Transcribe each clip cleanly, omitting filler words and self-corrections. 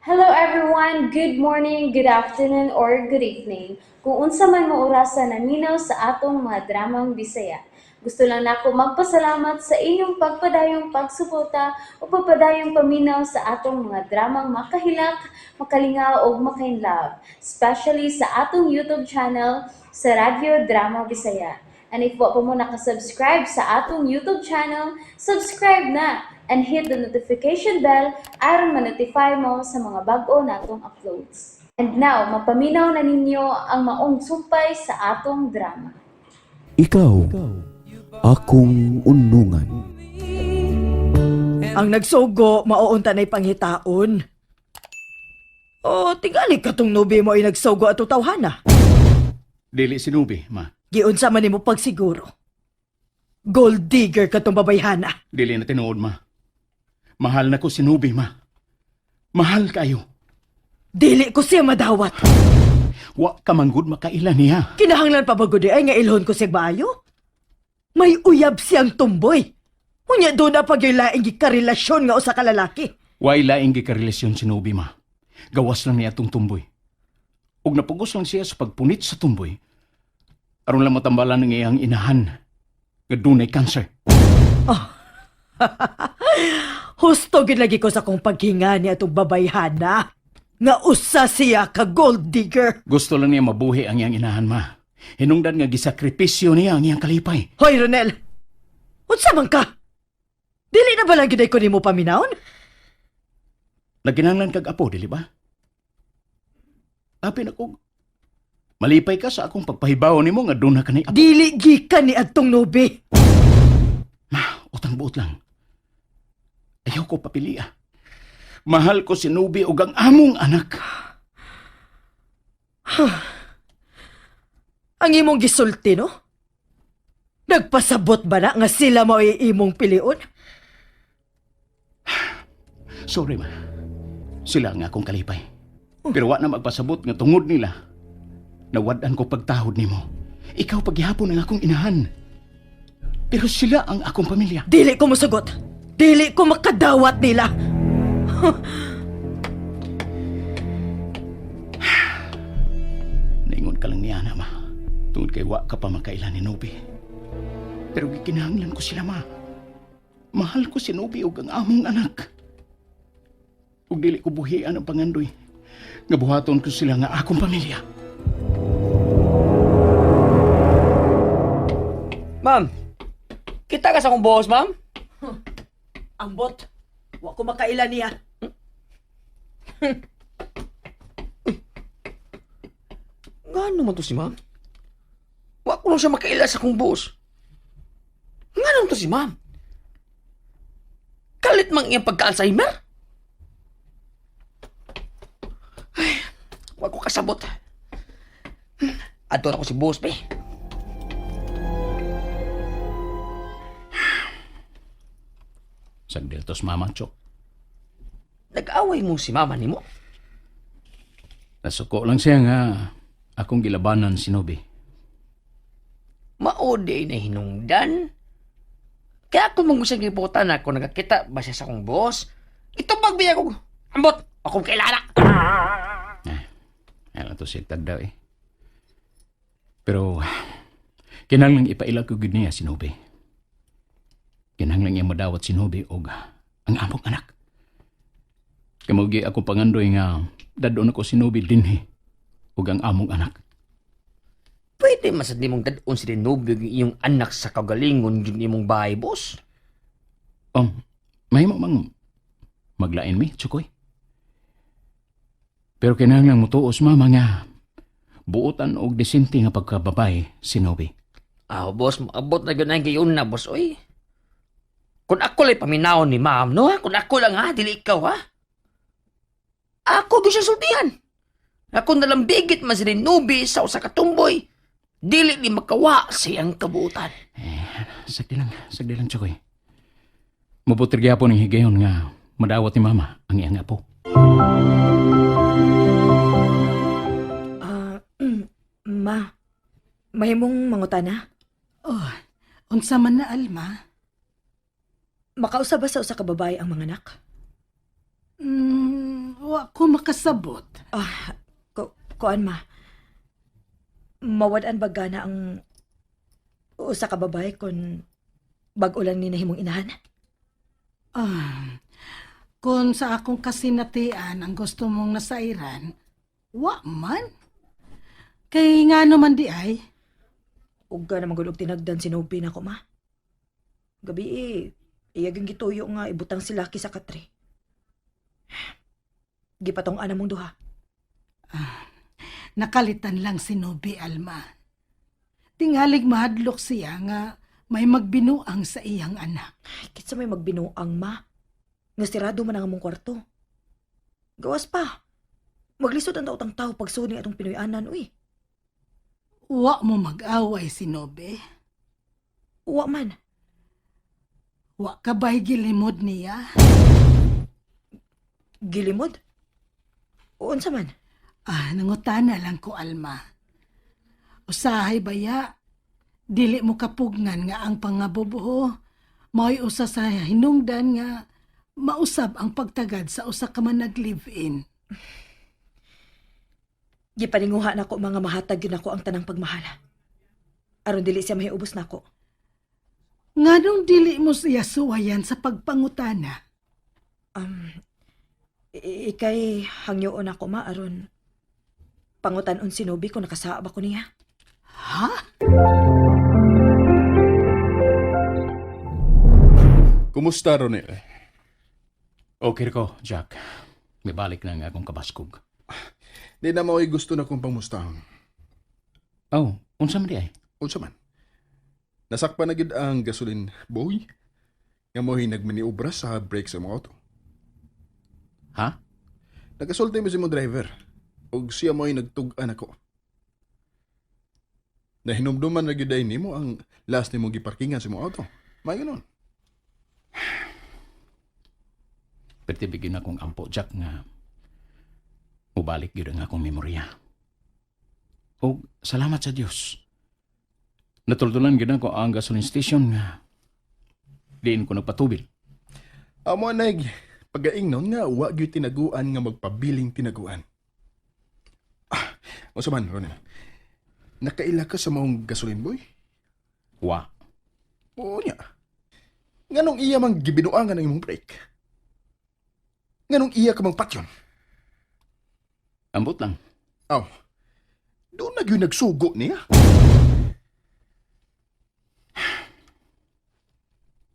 Hello everyone! Good morning, good afternoon, or good evening. Kung unsa man mo orasa naminaw sa atong mga dramang Bisaya. Gusto lang nako magpasalamat sa inyong pagpadayong pagsuporta o pagpadayong paminaw sa atong mga dramang makahilak, makalingaw ug makainlove, especially sa atong YouTube channel sa Radyo Drama Bisaya. And if wa pa mo nakasubscribe sa atong YouTube channel, subscribe na and hit the notification bell aron ma-notify mo sa mga bag-o natong uploads. And now, mapaminaw na ninyo ang maong sumpay sa atong drama. Ikaw, akong unungan. Ang nagsugo, mauunta na'y panghitaon. O, tingali katong nubi mo ay nagsugo at tawhana. Dili sinubi, ma. Giunsa man nimo pagsiguro. Gold digger katong babayhana. Dili na tinuod, ma. Mahal na ko sinubi, ma. Mahal kayo. Dili ko siya madawat. Wa ka manggod makaila niya. Kinahanglan pa ba gud ay nga ilhon ko siya maayo? May uyab siyang tumboy. Unya doon na pag laing gikarelasyon nga usa ka lalaki. Way laing gikarelasyon sinubi, ma. Gawas lang niya atong tumboy. Ug napugos lang siya sa pagpunit sa tumboy. Aron lang matambalan ng iyang inahan. Nga dunay cancer. Husto gid lagi ko sa akong paghinga ni atong babayhana. Nga usa siya ka gold digger. Gusto lang niya mabuhi ang iyang inahan, ma. Hinungdan nga gisakripisyo niya ang iyang kalipay. Hoy, Ronel! Unsa man ka? Dili na ba lang gyud ko nimo paminawon? Nagkinahanglan kag apo, dili ba? Apin ako. Malipay ka sa akong pagpahibaw nimo nga doon na kanay apo. Dili gikan ni adtong nubi. Ma, utang buot lang. Ayaw ko papilia. Mahal ko si Nubi ug ang among anak. Ang imong gisulti, no? Nagpasabot ba na nga sila mao imong pilion? Sorry, ma. Sila ang akong kalipay. Pero wa na magpasabot nga tungod nila. Nawad-an ko pagtahod nimo. Ikaw paghihapon ang akong inahan. Pero sila ang akong pamilya. Dili ko mosugot. Dili ko makadawat nila. Naingon ka lang niya na, ma. Tungod kay wa ka pa makailan ni Nubi. Pero gikinahanglan ko sila, ma. Mahal ko si Nubi ug ang among anak. Ug dili ko buhian ang pangandoy. Nga buhaton ko sila nga akong pamilya. Ma'am, kita ka sa akong boss, ma'am? Ambot. Wa ko makaila niya. Ngano man to si ma'am? Wa ko lang siya makaila sa akong boss. Ngano man to si ma'am? Kalit mang iyang pagka-Alzheimer? Ay, wa ko kasabot. Adto na ko si boss, be. Sagdel tos mama, Chok. Nag-away mo si mama nimo. Nasuko lang siya nga akong gilabanan si Nubi. Mao di na hinungdan. Kaya ako mong sa gibutan ako nagakita ba siya sa akong boss? Ito magbiya ko. Ambot, akong kailana. Ayan to siya tagdaw eh. Pero kinahanglang ipaila ko gud niya si Nubi. Kinahanglang niya madawat si Nubi og ang among anak. Kamugi ako pangandoy nga dadon ako si Nubi dinhi ug ang among anak. Pwede man sa nimong dadon si Denobio yung iyong anak sa kagalingon yung imong bahay, boss. Mahimo mang maglain mi, Chukoy. Pero kinahanglang mutuos mama nga buotan og disente nga pagkababay si Nobi. Ah, boss, maabot na yun ang gayon na, boss, oy. Kung ako lang paminawon ni ma'am, no? Ha? Kung ako lang, ha? Dili ikaw, ha? Ako gyud siya sultihan. Ako nalambigit man si Renubi sa usa ka tumboy. Dili ni makawa sa iyang kabuutan. Sagdi lang, Chukoy. Mabutir gyapon ang higayon nga madawat ni mama ang iyang apo. Ah, ma, mahimong mangutana. Oh, unsa man na Alma? Makausab ba sa usa ka babae ang mga anak? Wa Wa ko makasabot. Ah, kuan ma. Mawad-an ba gana ang usa ka babae kon bag-o lang ni nahimong inahan? Ah, kung sa akong kasinatian ang gusto mong nasairan, wa man. Kay nga naman di ay, Uga na magulog tinagdan si Nobi nako ma. Gabi eh, iyaging gituyo nga ibutang si Lucky sa katre. Gipatong ana mong duha. Nakalitan lang si Nobi, Alma. Tingalig mahadlok siya nga may magbinuang sa iyang anak. Ay, kitsa may magbinuang ma. Nga sirado man ang among kwarto. Gawas pa. Maglisod ang tautang tao pag suni atong Pinoy-anan, uy. Wa mo mag-away si Nobi. Uwa man. Wa ka ba'y gilimod niya? Gilimod? Unsa man? Ah, nangutana lang ko, Alma. Usahay baya, dili mo kapugnan nga ang pangabubuho. Mao'y usa sa hinungdan nga mausab ang pagtagad sa usa ka man nag-live-in. Gipaninguha nako mga mahatag yun ako ang tanang pagmahala. Aron dili siya mahiubos nako. Nganong dili mo siya suwayan sa pagpangutana? Um, ikay hangyoon ako ma aron pangutan-on si Nobi kung nakasaab ako niya. Ha? Kumusta, Ronel? Okay ko, Jack. Mibalik na nga akong kabaskog. Di na mao'y gusto na kong pangmustahon. Oh, unsa man di ay? Unsa man? Nasakpa na gid ang gasolin boy. Nga mo'y nagmaniobra sa brake sa mga auto. Ha? Nagasulti mo si mo driver. Og siya mo'y nagtug-an ako. Nahinumduman na gid ay nimo ang last nimo giparkingan sa imong auto. May ganon. Pertibigin akong ampo, Jack, nga mubalik gyud ang akong memorya. Og salamat sa Dios. Natuldulan gyud ako ang gasoline station nga diin ko nagpatubil. Amo nag pagaingnon nga wa gyud tinaguan nga magpabiling tinaguan. Ah, unsa man, Ronel? Nakaila ka sa maong gasolin boy? Wa. Oo niya. Nganong iya mang gibinuangan ang imong brake? Nganong iya ka mang patyon? Ambot lang. Aw, doon na gyud nagsugo niya.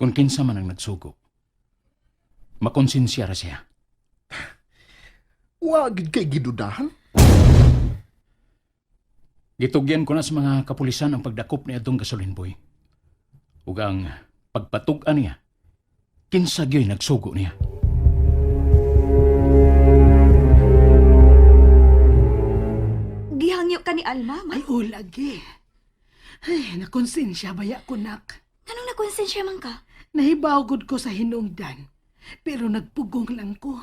Kung kinsa man ang nagsugo, makonsensya ra siya. Wa gyud kay gidudahan. Gitugyan ko na sa mga kapulisan ang pagdakop ni adtong gasoline boy. Ug ang pagpatug-an niya, kinsa gyud nagsugo niya. Gihangyo ka ni Alma, ma? Ay, ulagi. Ay, nakonsensya baya ko, nak. Anong nakonsensya man ka? Nahibaw gud ko sa hinungdan, pero nagpugong lang ko.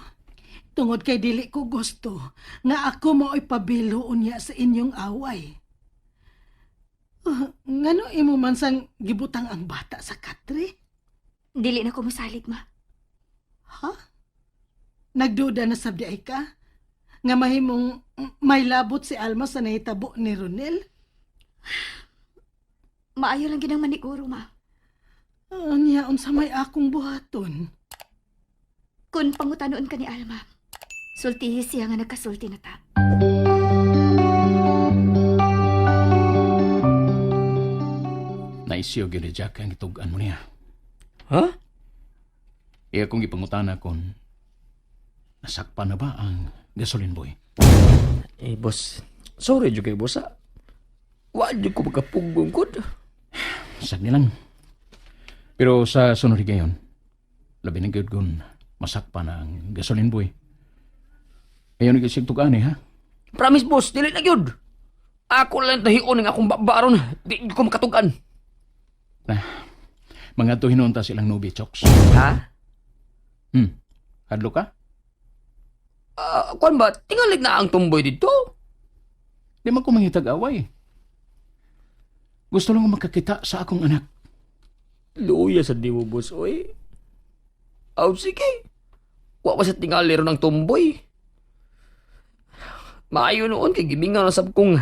Tungod kay dili ko gusto nga ako mao'y pabilo unya sa inyong away. Ah, ngano imo man sang gibutang ang bata sa katre? Dili na ko mosalig, ma. Ha? Nagduda na sabdi ay ka? Nga mahimong may labot si Alma sa nahitabo ni Ronel? Maayo lang ginang maniguro, ma. Unya, unsa may akong buhaton? Kung pangutanoon ka ni Alma, sultihi siya nga nagkasulti na ta. Naisiyo gyud ni Jack ang gitug-an mo niya. Ha? Iya kong gipangutana kon nasakpan na ba ang gasoline boy? Eh, boss. Sorry jud kay boss, ha? Wa jud ko makapugong gud. Sag nilang. Pero sa sunod gayon, labi na gyud kun masakpan ang gasoline boy. Ayaw na gyud tug-an eh, ha? Promise, boss, dili na gyud. Ako lang tahion ang akong babaron. Di jud ko makatugan. Mga to hinunta silang nubi, Choks. Ha? Hadlo ka? Ah, kuan ba? Tingalig na ang tumboy dito. Di man ko mangitag away. Gusto lang ko makakita sa akong anak. Luya sa di mo, boss, oy. Aw, sige. Wa pa sa tingali ron ang tumboy. Maayo noon kay gimingaw na sab kong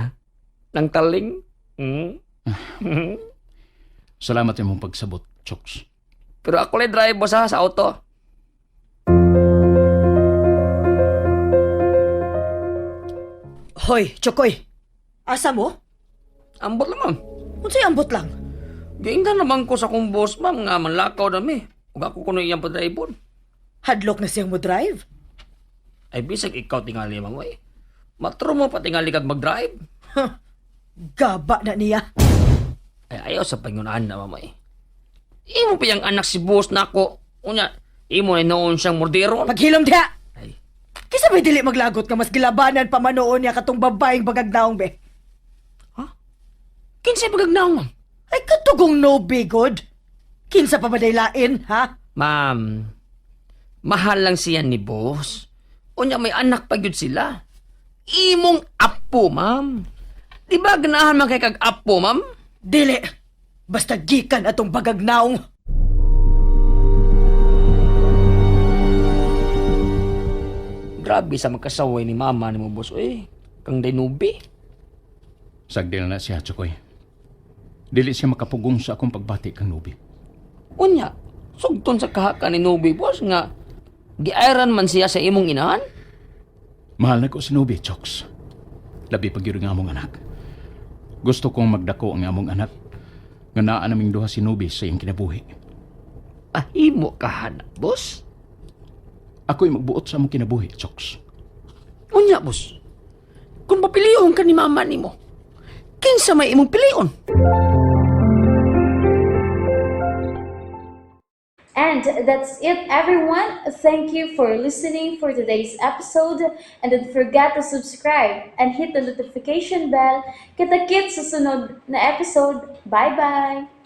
nang taling. Salamat imong pagsabot, Chokes. Pero ako lang drive, boss, ha, sa auto. Hoy, Chokoy. Asa mo? Ambot lang, ma'am. Unsay ambot lang? Giingnan naman ko sa akong boss, ma'am, nga manlakaw na mi. Ug ako kuno iyang padribon. Hadlok na siyang mo drive. Ay, bisag ikaw tingali, ma'am, oy. Matro mo pa tingali kag mag-drive. Gaba na niya. Ay, ayaw sa pangunaan na, ma'am, oy. Imo pa yung anak si boss nako. Unya, imo na noon siyang mordero. Paghilom diha. Ay, Kisa may dili maglagot nga mas gilabanan pa man noon niya katong babaeng bagagdaong be. kinsay pagagnaw, ma'am? Ay katugong no bigod. Kinsa pa ba day lain, ha? Ma'am, mahal lang siya ni boss. Unya, may anak pa gyud sila. Imong apo, ma'am. Di ba ganahan man kay kag apo, ma'am? Dili. Basta gikan atong bagagnaong. Grabe sa magkasaway ni mama ni mo, boss. Eh, kang dinubi. Sagdil na siya, Chokoy. Dili siya makapugong sa akong pagbati kang Nubi. Unya, sugton sa kahaka ni Nubi, boss, nga giairan man siya sa imong inahan. Mahal na ko si Nubi, Chokes. Labi pag yun ang among anak. Gusto kong magdako ang among anak nga naa naming duha si Nubi sa iyang kinabuhi. Ahimo ka hana, boss. Ako'y magbuot sa among kinabuhi, Chokes. Unya, boss. Kung papilion ka ni mama nimo, kinsa may imong pilion? And that's it, everyone. Thank you for listening for today's episode. And don't forget to subscribe and hit the notification bell. Kita-kits sa sunod na episode. Bye-bye!